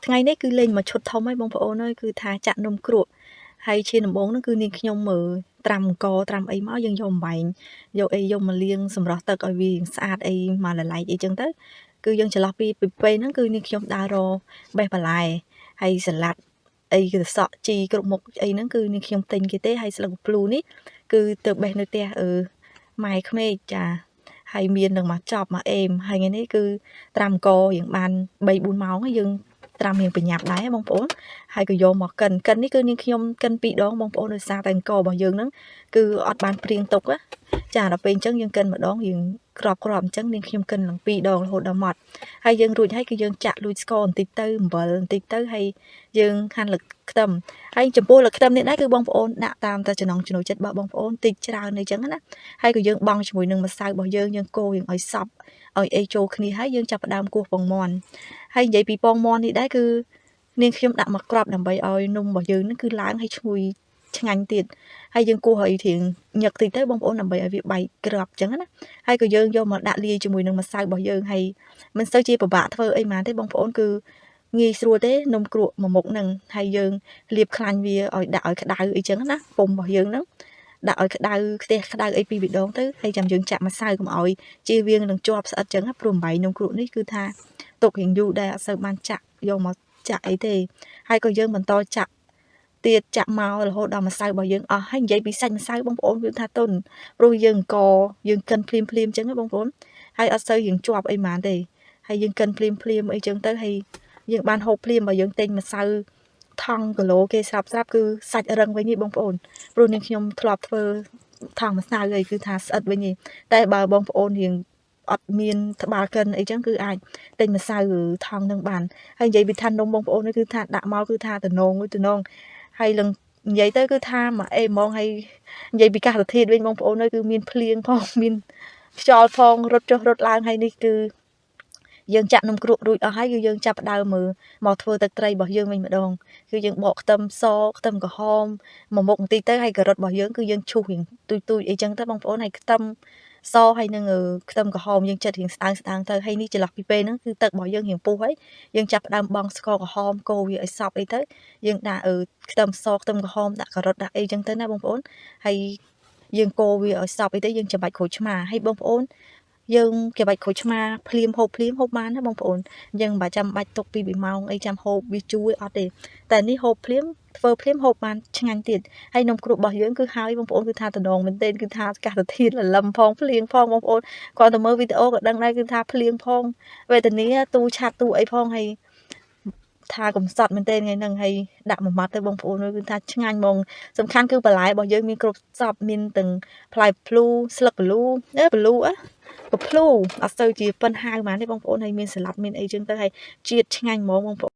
ថ្ងៃនេះគឺលេងមួយឈុតធំហើយបងប្អូនអើយគឺថាចាក់នំគ្រក់ហើយជាដំបូងហ្នឹងគឺនាងខ្ញុំមើលត្រាំអង្គត្រាំអីមកយើងយកអំបែងយកអីយកមកលាងសម្រស់ទឹកឲ្យវាស្អាតអីមកលឡែកអីចឹងទៅគឺយើងចន្លោះពីពេលហ្នឹងគឺនាងខ្ញុំដើររបេះបន្លែហើយសាឡាត់អីគឺសក់ជីគ្រប់មុខអីហ្នឹងគឺនាងខ្ញុំទិញគេទេហើយស្លឹកភ្លូនេះគឺទៅបេះនៅផ្ទះអឺម៉ែក្មេកចាហើយមាននឹងមកចប់មកអេមហើយថ្ងៃនេះគឺត្រាំអង្គយើងបាន3 4ម៉ោងហើយយើងត្រាំរៀងប្រញាប់ដែរបងប្អូនហើយក៏យកមកកិនកិននេះគឺនាងខ្ញុំកិន2ដងបងប្អូនដោយសារតែអង្គរបស់យើងហ្នឹងគឺអត់បានព្រៀងទុកណាចាដល់ពេលអញ្ចឹងយើងកិនម្ដងយើងក្របក្របអញ្ចឹងនាងខ្ញុំកិនឡើង2ដងរហូតដល់ម៉ត់ហើយយើងរួចហើយគឺយើងចាក់លួចស្ករបន្តិចទៅអំបិលបន្តិចទៅហើយយើងហាន់លឹកខ្ទឹមហើយចំពោះលឹកខ្ទឹមនេះដែរគឺបងប្អូនដាក់តាមតែចំណង់ចំណូលចិត្តរបស់បងប្អូនតិចច្រើនអីចឹងណាហើយក៏យើងបង់ជាមួយនឹងម្សៅរបស់យើងយើងកូរយើងឲ្យសព្វឲ្យអីចូលគ្នាហើយយើងចាប់ផ្ដើមគោះពងមាន់ហើយនិយាយពីពងមាន់នេះដែរគឺនាងខ្ញុំដាក់មកក្របដើម្បីឲ្យនំរបស់យើងនឹងគឺឡើងហើយឈ្ងុយឆ្ងាញ់ទៀតហើយយើងគោះឲ្យរៀងញឹកតិចទៅបងប្អូនដើម្បីឲ្យវាបែកក្របអញ្ចឹងណាហើយក៏យើងយកមកដាក់លាយជាមួយនឹងម្សៅរបស់យើងហើយមិនសូវជាពិបាកធ្វើអីហ្មងទេបងប្អូនគឺងាយស្រួលទេនំគ្រក់មួយមុខហ្នឹងហើយយើងលាបខ្លាញ់វាឲ្យដាក់ឲ្យក្តៅអីចឹងណាពុំរបស់យើងហ្នឹងដាក់ឲ្យក្តៅខ្ទះក្តៅអីពីរដងទៅហើយចាំយើងចាក់ម្សៅកុំឲ្យជៀសវាងនឹងជាប់ស្អិតចឹងណាព្រោះអំបែងនំគ្រក់នេះគឺថាទុករៀងយូរដែរអត់សូវបានចាក់យកមកចាក់អីទេហើយក៏យើងបន្តចាក់ទៀតចាក់មករហូតដល់ម្សៅរបស់យើងអស់ហើយនិយាយពីសាច់ម្សៅបងប្អូនគឺថាទុនព្រោះយើងអង្គយើងកិនភ្លាមភ្លាមចឹងណាបងប្អូនហើយអត់សូវយើងជាប់អីហ្មងទេហើយយើងកិនភ្លាមភ្លាមអីចឹងទៅហើយយើងបានហូបភ្លាមបើយើងទិញម្សៅថង់គីឡូគេស្រាប់ស្រាប់គឺសាច់រឹងវិញនេះបងប្អូនព្រោះនាងខ្ញុំធ្លាប់ធ្វើថង់ម្សៅអីគឺថាស្អិតវិញនេះតែបើបងប្អូនរៀងអត់មានត្បាល់កិនអីចឹងគឺអាចទិញម្សៅថង់នឹងបានហើយនិយាយពីថានំបងប្អូននេះគឺថាដាក់មកគឺថាតំណងតំណងហើយលឹងនិយាយទៅគឺថាមកអេហ្មងហើយនិយាយពីកាសធាតុវិញបងប្អូនគឺមានភ្លៀងផងមានខ្យល់ផងរត់ចុះរត់ឡើងហើយនេះគឺយើងចាក់នំគ្រក់រួចអស់ហើយគឺយើងចាប់ផ្ដើមមើលមកធ្វើទឹកត្រីរបស់យើងវិញម្ដងគឺយើងបកខ្ទឹមសខ្ទឹមក្រហមមួយមុខបន្តិចទៅហើយការ៉ុតរបស់យើងគឺយើងឈូសរៀងទូចទូចអីចឹងទៅបងប្អូនហើយខ្ទឹមសហើយនឹងខ្ទឹមក្រហមយើងចិត្តរៀងស្ដើងស្ដើងទៅហើយនេះចន្លោះពីពេលហ្នឹងគឺទឹករបស់យើងរៀងពុះហើយយើងចាប់ផ្ដើមបង់ស្ករក្រហមកូរវាឲ្យសព្វអីទៅយើងដាក់ខ្ទឹមសខ្ទឹមក្រហមដាក់ការ៉ុតដាក់អីចឹងទៅណាបងប្អូនហើយយើងកូរវាឲ្យសព្វអីទៅយើងចាំបាច់ក្រូចឆ្មាហើយបងប្អូនយើងគេបាច់ក្រូចឆ្មាភ្លាមហូបភ្លាមហូបបានណាបងប្អូនយើងមិនបាច់ចាំបាច់ទុកពី2ម៉ោងអីចាំហូបវាជួយអត់ទេតែនេះហូបភ្លាមធ្វើភ្លាមហូបបានឆ្ងាញ់ទៀតហើយនំគ្រក់របស់យើងគឺហើយបងប្អូនគឺថាតំណងមែនទែនគឺថាកាសធាតុលលឹមផងភ្លៀងផងបងប្អូនគាត់ទៅមើលវីដេអូក៏ដឹងដែរគឺថាភ្លៀងផងវេទនាទូឆាត់ទូអីផងហើយថាកំសត់មែនទែនថ្ងៃហ្នឹងហើយដាក់មួយម៉ាត់ទៅបងប្អូនគឺថាឆ្ងាញ់ហ្មងសំខាន់គឺបន្លែរបស់យើងមានគ្រប់សពមានទាំងផ្លែភ្លូស្លឹកបលូអេបលូអកភ្លូអត់សូវជាប៉ិនហាវហ្មងទេបងប្អូនហើយមានសាឡាត់មានអីចឹងទៅហើយជាតិឆ្ងាញ់ហ្មងបងប្អូន។